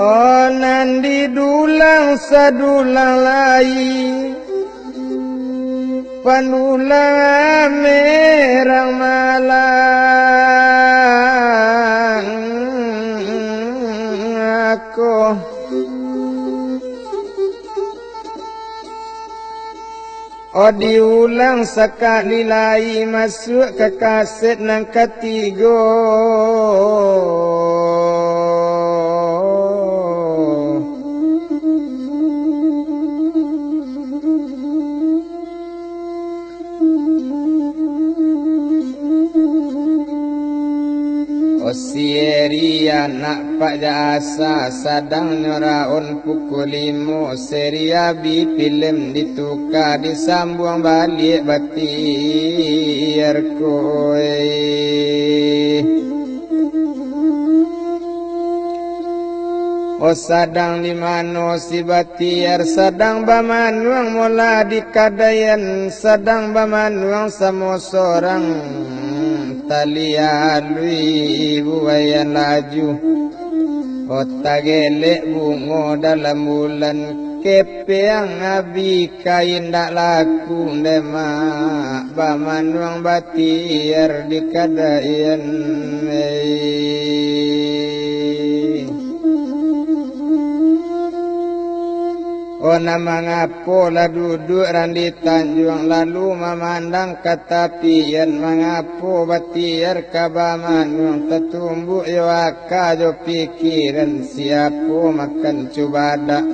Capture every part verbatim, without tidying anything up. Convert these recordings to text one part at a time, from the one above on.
Oh, nan didulang sadulang lai, pandulang merang malang ako. Oh, diulang sakali lai masuak ka kaset nan katigo. Oh, si Eri anak Pak Jasa, sadang nyoraon pukua limo, seri abih pilem dituka, disambuang baliak batiar koi. Oh, sadang di mano si Batiar, sadang bamanuang mola di kadaian, sadang bamanuang samo sorang, tali alui buaian laju. Oh, tagelek bungo dalam bulan, kepeang abih kain dak laku, ndemak bamanuang Batiar di kadaian. Oh, nan mangapo lah duduak rang di tanjuang, lalu mamandang ka tapian, mangapo Batiar ka bamanuang, tatumbuak yo aka jo pikiran, siapo makan cubadak,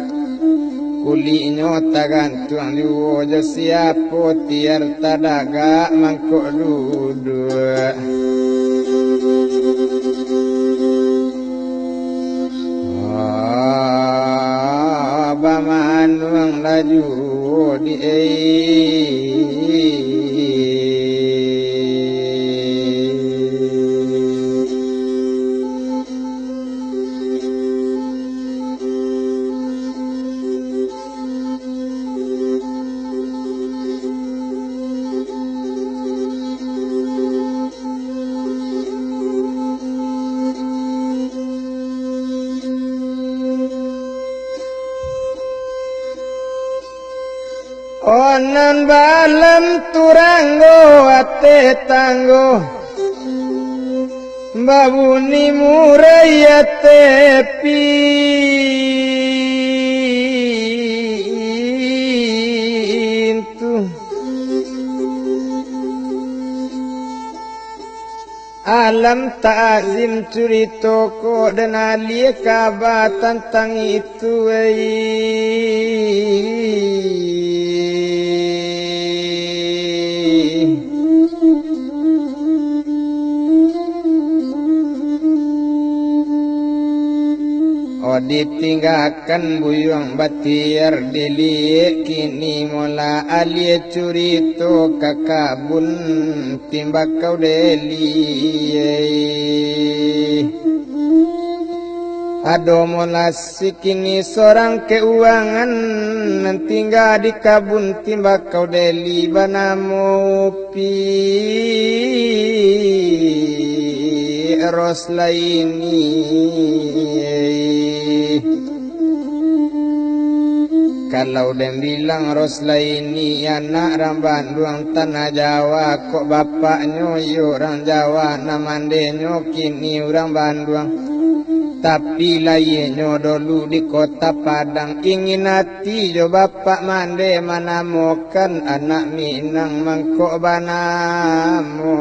kuliknyo tagantuang juo jo, siapo tiar tadagak mangkok duduak. Ah, bamanuang laju di, eh. Oh, nan balam turanggo ateh tanggo, babuni murai ateh pintu. Alam takzim curito ko, den alie kaba tantang itu, ei. Oh, ditinggakan buyuang Batiar, diliek kini mola alie curito ka kabun timbakau deli. Ado mola sikini sorang keuangan nan tingga di kabun timbakau deli banamo Pi Roslaini. Kalau den bilang Roslaini anak rang Banduang Tanah Jawa, kok bapaknyo iyo urang Jawa, nan mandenyo kini urang Banduang, tapi layienyo dolu di Kota Padang. Ingin ati jo bapak mande manamokan anak Minang mangkok banamo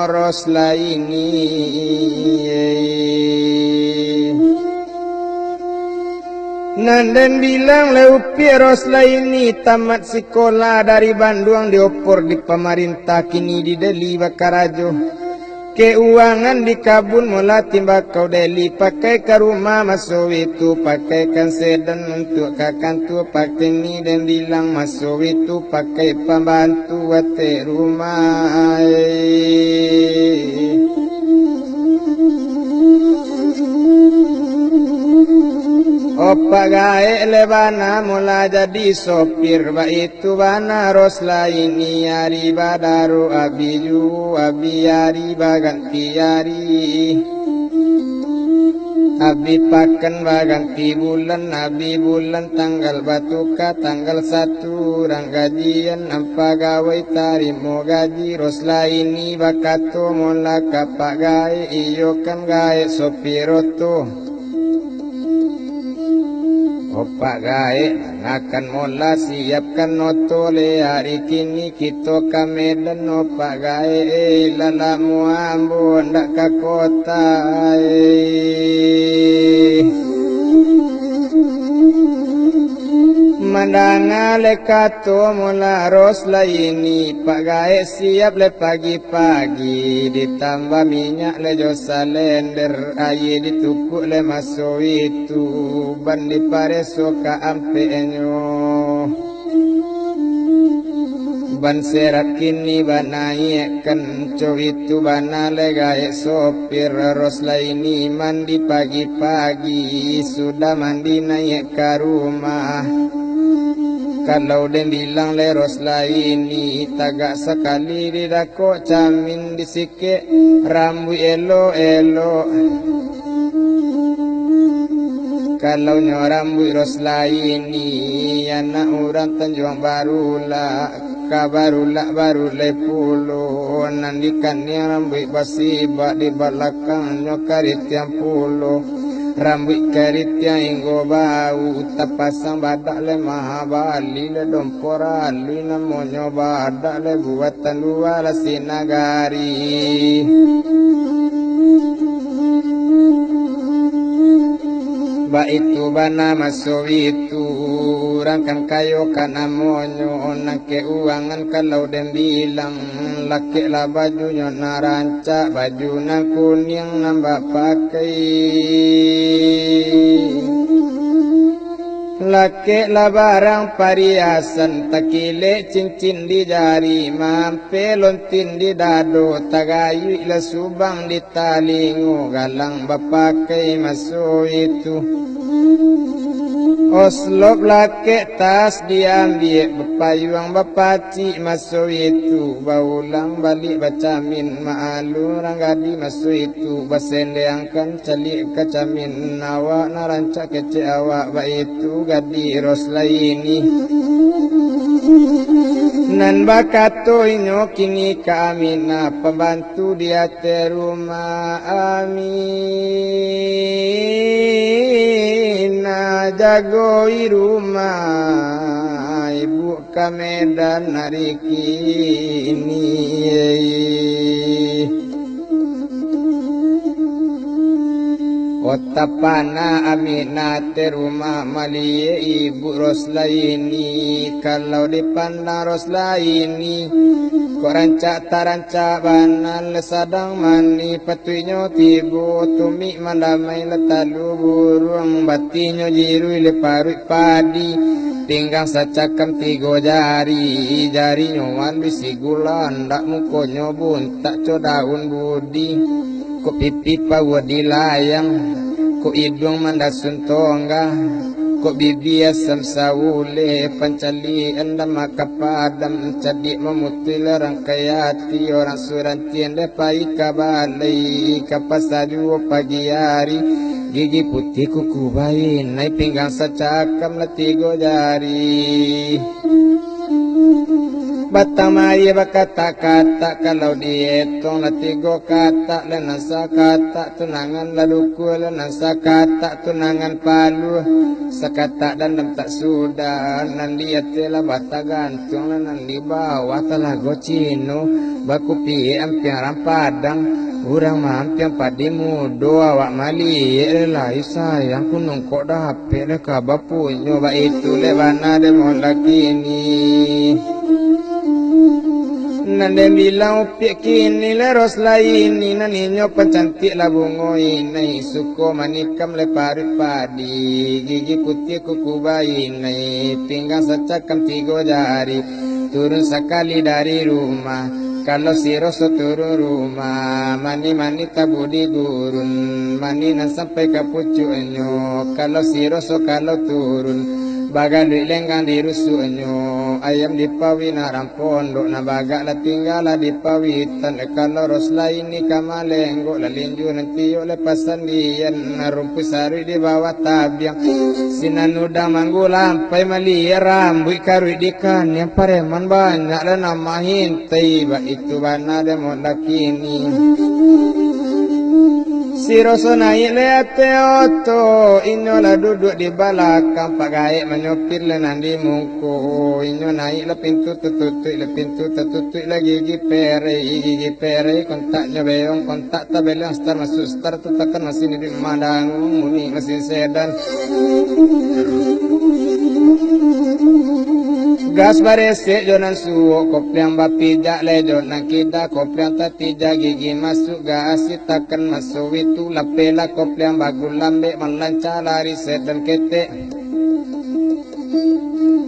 Roslaini. Nan den bilang lai Upi Roslaini tamat sikola dari Banduang, diopor di pamarintah, kini di Deli bakarajo. Keuangan di kabun mola timbakau deli, pakai ka rumah maso itu, pakai kan sedan untuak ka kantua, pakai ni den bilang maso itu, pakai pambantu atek rumah. Opak gaek le bana mola jadi sopir, baitu bana Roslaini, ari badaro abi juo, abi ari baganti ari. Abih pakan baganti bulan, abih bulan tanggal batuka, tanggal satu urang gajian, nan pagawai tarimo gaji, Roslaini bakato, "Molah ka Pak Gaek, iyo kan Gaek sopir oto." "O Pak Gaek, nan akan molah, siapkan oto, leh ari kini kito ka Medan, o Pak Gaek, eh, lah lamo ambo ndak ka kota, eh." Mandanga leh kato molah Roslaini, Pak Gaek siap leh pagi-pagi, ditambah minyak leh jo salender, aia ditukuk leh maso itu, ban dipareso ka ampeknyo. Ban serak kini banaiakkan, co itu bana leh Gaek sopir, Roslaini mandi pagi-pagi, sudah mandi naiak ka rumah. Kalau den bilang leh Roslaini, tagak sakali di dakok camin, disikek rambuik elok-elok. Kalau nyo rambuik Roslaini, anak urang Tanjuang Barulak, ka Barulak baru lai pulo, nan di kaniang rambuik basibak, di balakangnyo karitiang pulo. Rambuik karitiang inggo bau, tapasang badak leh mahabali, leh dompo raluih namonyo, badak leh buatan luwa lasik nagari. Baitu bana maso itu, urang kan kayo ka namonyo, nan keuangan kalau den bilang, lakeklah bajunyo nan rancak, baju nan kuniang nan bapakai. Lakeklah barang pariasan, takilek cincin di jari, maampe lontin di dado, tagayuiklah subang di talingo, galang bapakai maso itu. Oslop lakek tas diambiak, bapayuang bapacik maso itu, baulang baliak bacamin, maalun urang gadih maso itu, basendeangkan caliak ka camin, awak nan rancak kecek awak, baitu gadih Roslaini. Nan bakato inyo kini ka Aminah, pambantu di ateh rumah, "Aminah, jagoi rumah, ibu ka Medan ari kini." Otak panah Aminah, ateh rumah maliek ibu Roslaini. Kalau dipandang Roslaini, kok rancak tarancak bana, lah sadang manih patuiknyo tibo, tumik mandamai lah talu buruang, batihnyo jiruih leh paruik padi, pinggang sacakam tigo jari, jarinyo manuih sigulan, ndak mukonyo buntak co daun budi. Kok pipi pauah di layang, kok iduang mandasun tonggah, kok bibia asam sauleh, pancaliak andam ka padam, cadiak mamutuih lah rangkai ati, urang Surantiang deh pai ka balai, ka pasa juo pagi ari, gigi putiah kuku bainai, pinggang sacakam lah tigo jari. Batang mayie bakatak-katak, kalau dietong lah tigo katak, lah nan sakatak tunangan lah duku, lah nan sakatak tunangan paluah, sakatak dandam tak sudah, nan di ateh lah batagantuang, lah nan di bawah talago Cino, bakupiak ampiang rang Padang, urang maampiang padi mudo, awak maliek lah layu sayang, kunung kok dapek lah kaba punyo, baitu leh bana deh moleh kini. Nan den bilang upiak kini leh Roslaini, nan inyo pancantik lah bungo inai, suko manikam leh paruik padi, gigi putiah kuku bainai, pinggang sacakam tigo jari, turun sakali dari rumah. Kalau si Roso turun rumah, manih-manih tabu di gurun, manih nan sampai ka pucuaknyo. Kalau si Roso kalau turun, Bagaduik lenggang di rusuaknyo, ayam di pawi nak rampondok, nan bagak lah tingga lah di pawitan. Kalau Roslaini ka malenggok, lah linju nan tiok lah pasandian, rumpuik saruik di bawah tabiang. Sinan udang manggulampai, maliek rambuik karuik di kaniang, pareman banyak lah nan mahin- tai, baitu bana dek mode kini. Si Roso naiak lai ateh oto, inyo lah duduak di balakang, Pak Gaek manyopir lah nan di muko. Inyo naiak lah pintu tatutuik, lah pintu tatutuik lah gigi perei, gigi perei kontaknyo beong, kontak tabeleng, star masuak star, tatakan masin iduik madangung, bunyi masin sedan. Gas baresek jo nan suok, kopliang bapijak lai jo nan kida, kopliang tatijak gigi masuak gas, itakan maso itu lapeh lah, kopliang bagulambek malanca lari sedan ketek.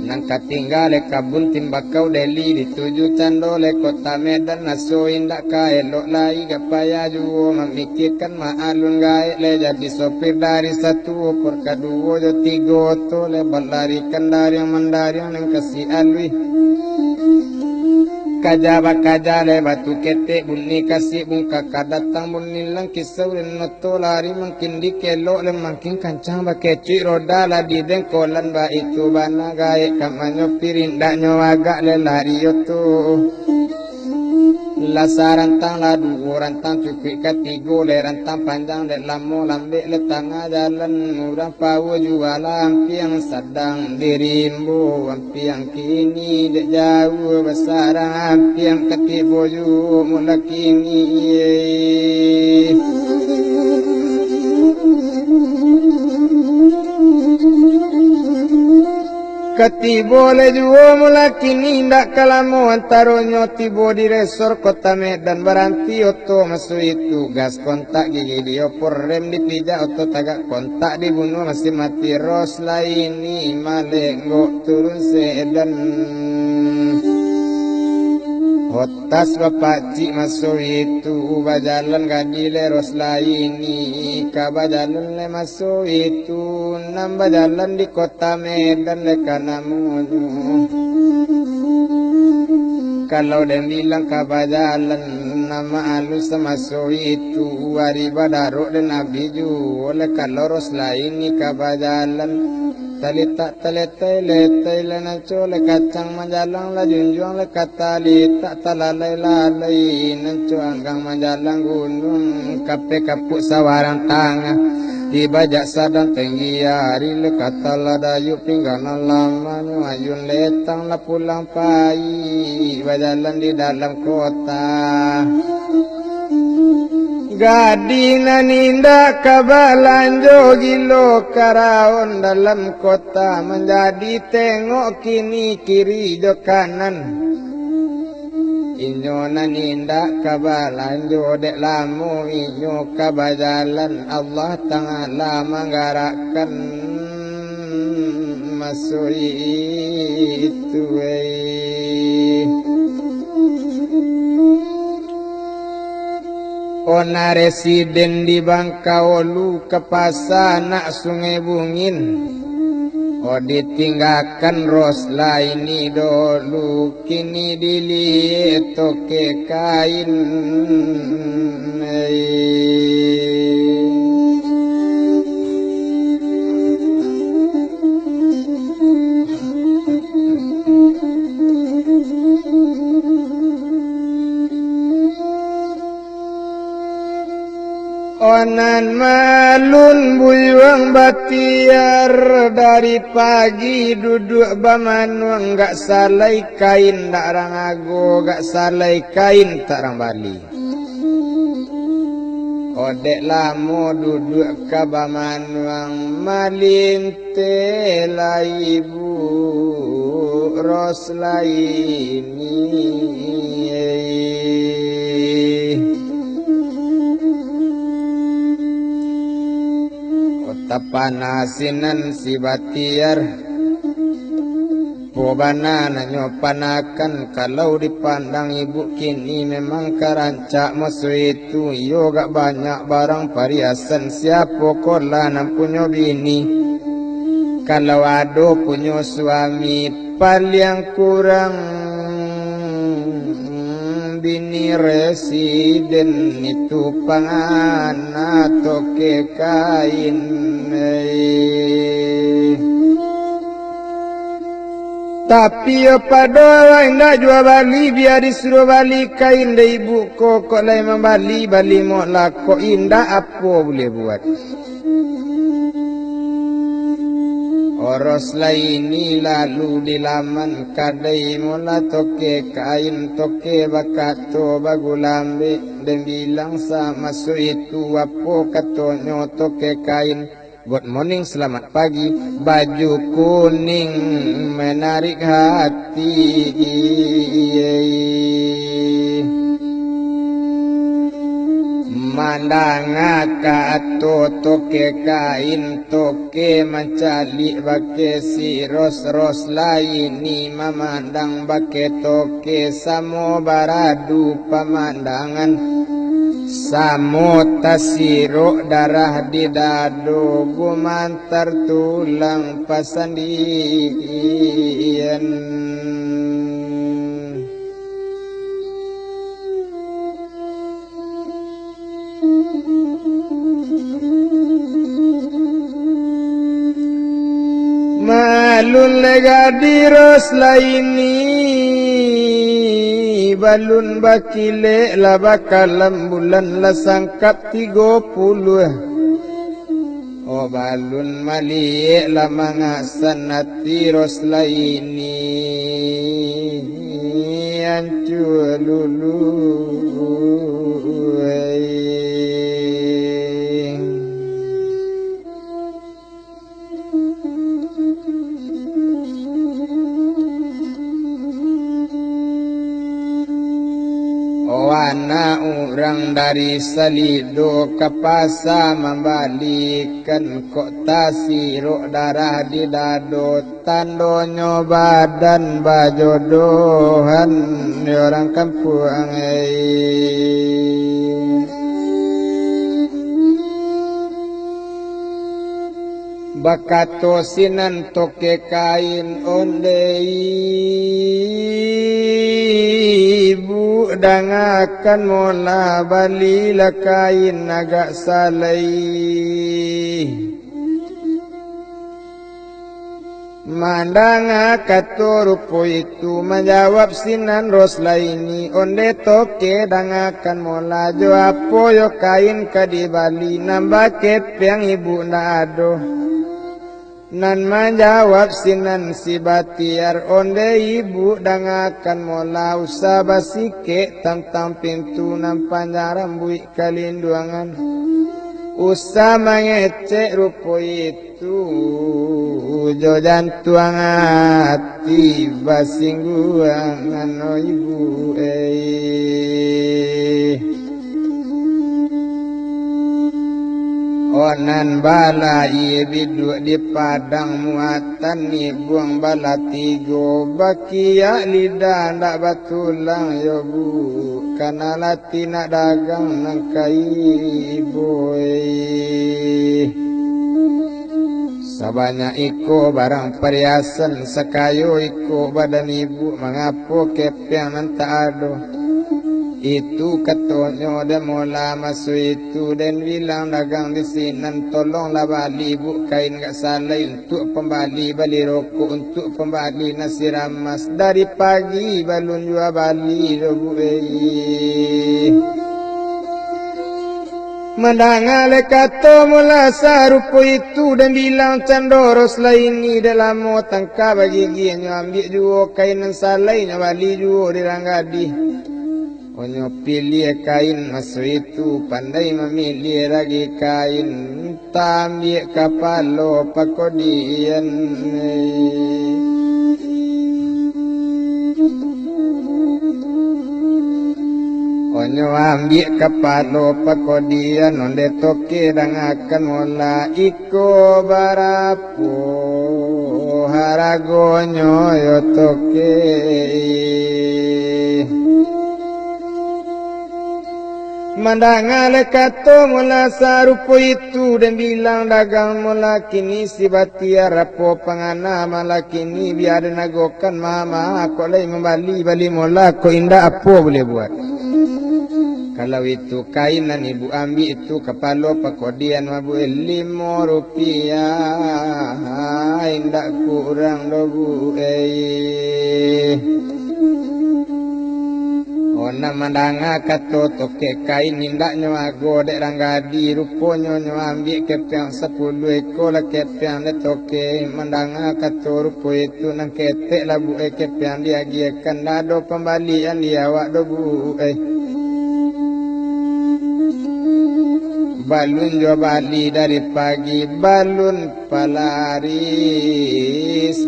Nan ka tingga lai kabun timbakau, Deli dituju cando lai kota Medan, aso indak ka elok lai, gak payah juo mamikiakan, Maalun Gaek lai jadi sopir dari satuo, por kaduo jo tigo oto lai balarikan, dariang mandariang nan kasi alui. Kaja bakaja lai batu ketek, bunyi kasik bungka ka datang, bunyi langkis saurin oto lari, mangkin dikelok lai mangkin kancang, bakecuik roda lah di dengkolan, baitu bana Gaek ka manyopir, indaknyo agak lai lari oto. Lah sarantang, lah duo rantang, cukuik katigo lai rantang panjang, dek lamo lambek lai tangah jalan, urang pawo jua lah ampiang, sadang di rimbo ampiang, kini dek jauah basarang ampiang, ka tibo juo mula kini. Ka tibo lai juo mula kini, indak ka lamo antaronyo tibo di resor kota Medan, baranti oto maso itu, gas kontak gigi diopor, rem dipijak, oto tagak, kontak dibunuah, masin mati, Roslaini malenggok turun sedan. Otas bapacik maso itu, bajalan gadih lai Roslaini, ka bajalan lai maso itu, nan bajalan di kota Medan lai ka namonyo. Kalau den bilang ka bajalan, nan maalun samaso itu, ari badarok den abih juo lai, kalau Roslaini ka bajalan. Talitak taletai-letai lai nan co lai kacang, manjalang lah junjuang lai ka talitak talalai-lalai, nan co anggang manjalang gunuang, kapeh kapuk sawarang tangah, dibajak sadang tenggi ari, lai ka talah dayuak pinggan nan lamanyo, ayun letang lah pulang pai, bajalan di dalam kota. Gadih nan indak ka balanjo, gilo karaon dalam kota, manjadi tengok kini kiri jo kanan. Inyo nan indak ka balanjo, dek lamo inyo ka bajalan, Allah Ta'ala manggarakkan maso itu, wei. Ona residen di Bangkaolu ka pasa anak Sungai Bungin. O ditinggakan Roslaini dolu, kini diliek tokek kain. Onan malun buyuang batiar, dari pagi duduak bamanuang, gak salai kain dak rangago, gak salai kain tak rang bali. Odek lamo duduak ka bamanuang, malin Telah ibu Roslaini. Kota panasinan si Batiar. Po bana nanyo panakan, kalau dipandang ibu kini memang ka rancak maso itu, iyo gak banyak barang pariasan, siapo kolah nan punyo bini. Kalau ado punyo suami, paliang kurang bini residen, itu pangana toke kain. Tapi yo pado awak indak jua bali, bia disuruah bali kain dek ibu ko, kok lai mambali, bali mok lah, kok indak, apo buliah buat. Oros lai ni lalu di laman kadai mula toke kain, toke bakato bagulambek, den bilang samaso itu, apo katonyo toke kain, "Good morning, selamat pagi, baju kuning menarik hati." Mandanga kato toke kain, toke mancaliak bakeh si Ros, Ros lai ni mamandang bakeh toke, samo baradu pamandangan, samo tasirok darah di dado, gumantar tulang pasandian. Malun lega di Ros lai ni, balun bakilek lah bakalam, bulan lah sangkap tigo puluah. Oh, balun maliek lah mangasan ati Ros lai ni, ancua lulu. Oh, anak urang dari Salido ka pasa mambalikan, kok tasirok darah di dado, tandonyo badan bajodohan di urang kampuang, ai. Bakato sinan toke kain, "Onde ibu, dangakan molah, balilah kain agak salai." Mandanga kato rupo itu, manjawab sinan Ros lai ni, "Onde toke, dangakan molah, jo apo yo kain ka dibali, nan bakepeang ibu ndak ado." Nan manjawab sinan si Batiar, "Onde ibu, dangakan molah, usah basikek tantang pintu nan panjang rambuik kalinduangan, usah mangecek rupo itu jo jantuang ati basingguangan, o ibu, eh." Oh, nan balai biduak di padang muatan, ibuang balah tigo, bakiak lidah ndak batulang yo, Bu, kana ati nak dagang nan ka ibu, eh. Sabanyak iko barang pariasan, sakayo iko badan ibu, mangapo kepeang nan tak ado? Itu katonyo dek molah maso itu, den bilang dagang di sinan, tolonglah bali, Bu, kain agak salai untuak pambali, bali rokok untuak pambali nasi ramas. Dari pagi balun jua bali doh, Bu, eh. Mandanga lai kato molah sarupo itu, den bilang cando Ros lai ni, dek lamo tangka bagigi, nyo ambiak juo kain nan salai, nyo bali juo di rang gadih. Onyo piliah kain maso itu, pandai mamiliah lagi kain, tambiak kapalo pakodian. Onyo ambiak kapalo pakodian, onde toke dangakan molah, iko barapo haragonyo yo toke? Mandanga lai kato mula sarupo itu, den bilang dagang mula kini si Batiar, apo pangana mala kini, bia den agokan mama, kok lai mambali, bali mula, kok indak apo buliah buat. Kalau itu kain nan ibu ambiak itu, kapalo pakodian mabuih limo rupiah, indak kurang doh, Bu, eh. Onam mandanga kato tokek kain, indaknyo ago dek ranggadi, ruponyo nyo ambiak kepeang sapuluah iko lah kepeang dek tokek. Mandanga kato rupo itu, nan ketek lah buek kepeang diagiahkan, ndak ado pambalian di awak doh, Bu, eh. Balun juo bali dari pagi, balun palaris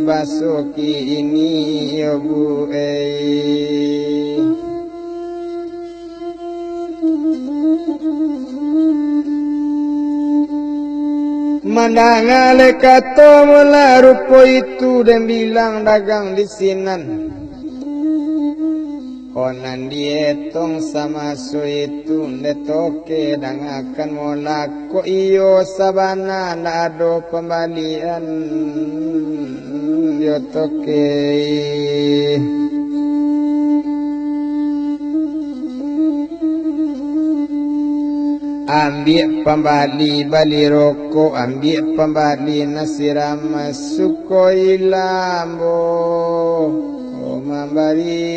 baso kini yo, Bu, eh. Mandanga lai kato mula rupo itu, den bilang dagang di sinan. Ko nan dietong samaso itu, ndeh tokek dangakan mula, kok iyo sabana ndak ado pambalian, yo tokek. Ambiak pambali bali rokok, ambiak pambali nasi ramas, sukoi lah ambo mambarikan.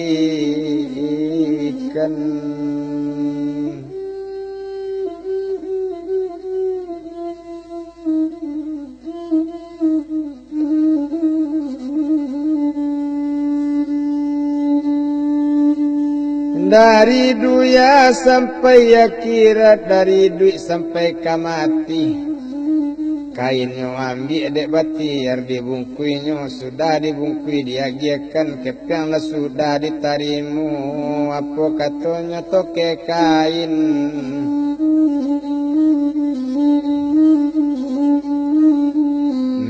Dari dunia sampai akhirat, dari iduik sampai ka mati. Kainnyo ambiak dek Batiar, dibungkuinyo sudah dibungkui, diagiahkan kepeang lah sudah ditarimo. Apo katonyo tokek kain?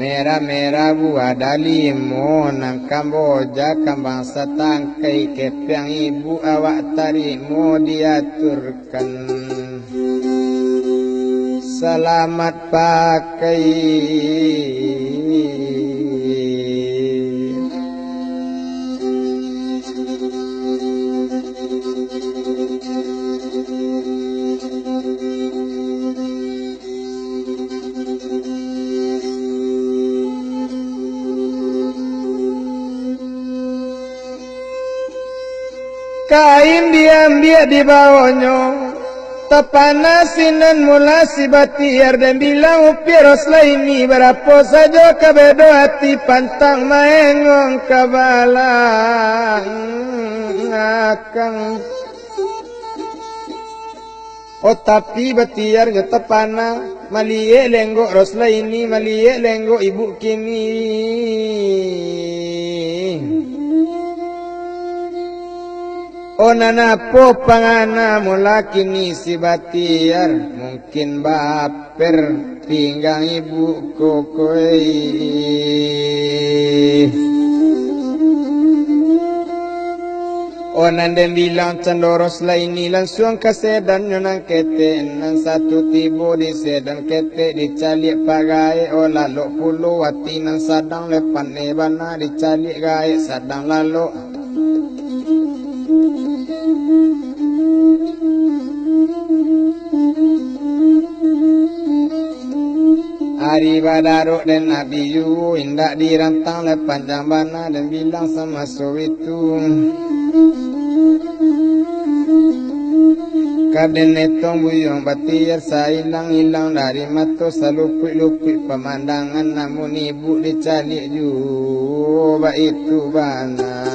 Merah-merah buah dalimo, nan kamboja kambang satangkai, kepeang ibu awak tarimo diaturkan. Salamat pakai. Kain diambiak dibawonyo, tapana sinan mula si Batiar, den bilang upiak Roslaini, barapo sajo ka bedo ati, pantang maengong ka balakang. Oh, tapi Batiar nyo tapana, maliek lenggok Roslaini, maliek lenggok ibu kini. Oh, nan apo pangana mula kini si Batiar, mungkin baper pinggang ibu kokoi. Oh, nan den bilang cando Roslaini, lansuang ka sedannyo nan ketek, nan satu tibo di sedan ketek, dicaliak pagaek, oh, lalok pulo ati nan sadang lepan ne bana, dicaliak gaek sadang lalok. Ari badarok den abih juo, indak dirantang lai panjang bana, den bilang samaso itu. Ka den etong buyuang Batiar, sailang-ilang dari mato, salupuik-lupuik pamandangan, namun ibu dicaliak juo, baitu bana.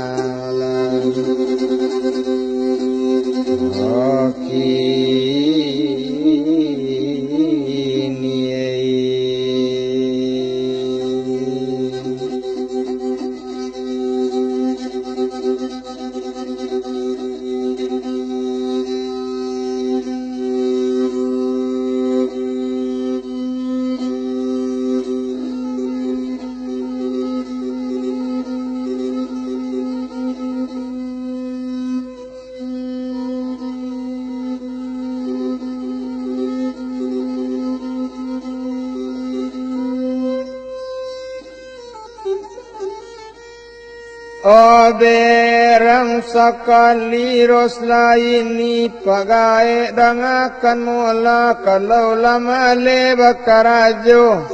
Oberang sakali Roslaini pagaek dangakan mola, kalau lah maleh bakarajo.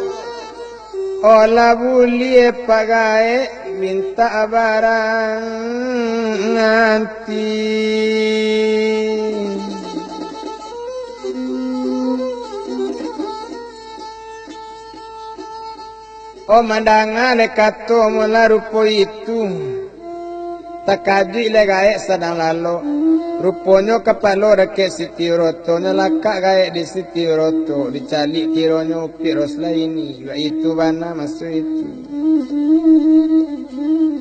Olah buliah pagaek mintak barang nganti. Oh, mandanga dek kato mola rupo itu, takajuik lai gaek sadang lalok. Ruponyo kapalo dakek Siti Uroto, nyo lakak gaek di Siti Uroto, dicaliak kironyo upik Roslaini, baitu bana maso itu.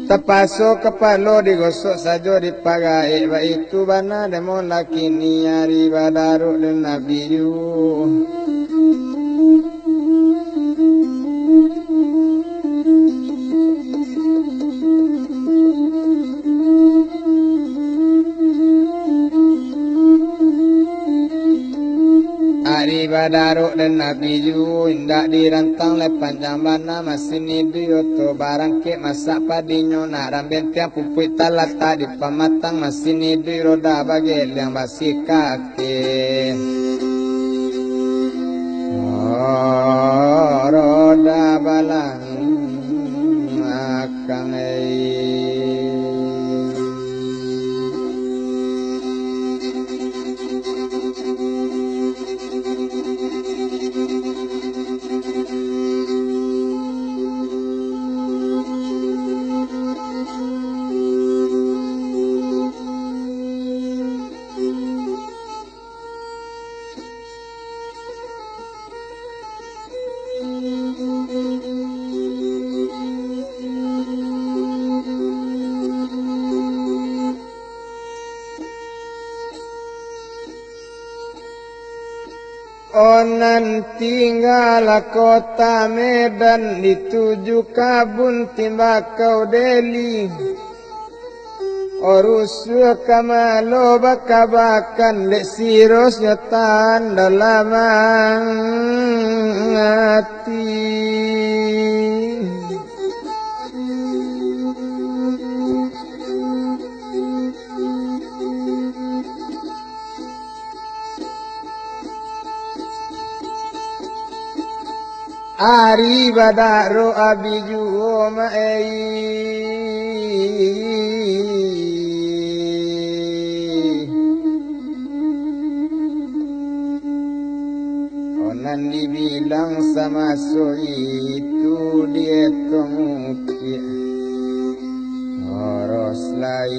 Tapaso kapalo digosok sajo dipagaek, baitu bana demo lakini ari badaruk den Nabi juo. Ari badaruk den Nabi juo, indak dirantang lai panjang bana, masin iduik oto barangkek masak padinyo, nak rambentiang pupuik talatak di pamatang, masin iduik roda bageliang basikak. Roda balang akang ei. Onan tingga kota Medan, dituju kabun timbakau Deli. Rusuah kamalo bakabakan, dek sirosnyo tahan dalam ati. Ari badaruk abi juo ma ei. Onan dibilang samaso itu dietong ukik Roslai.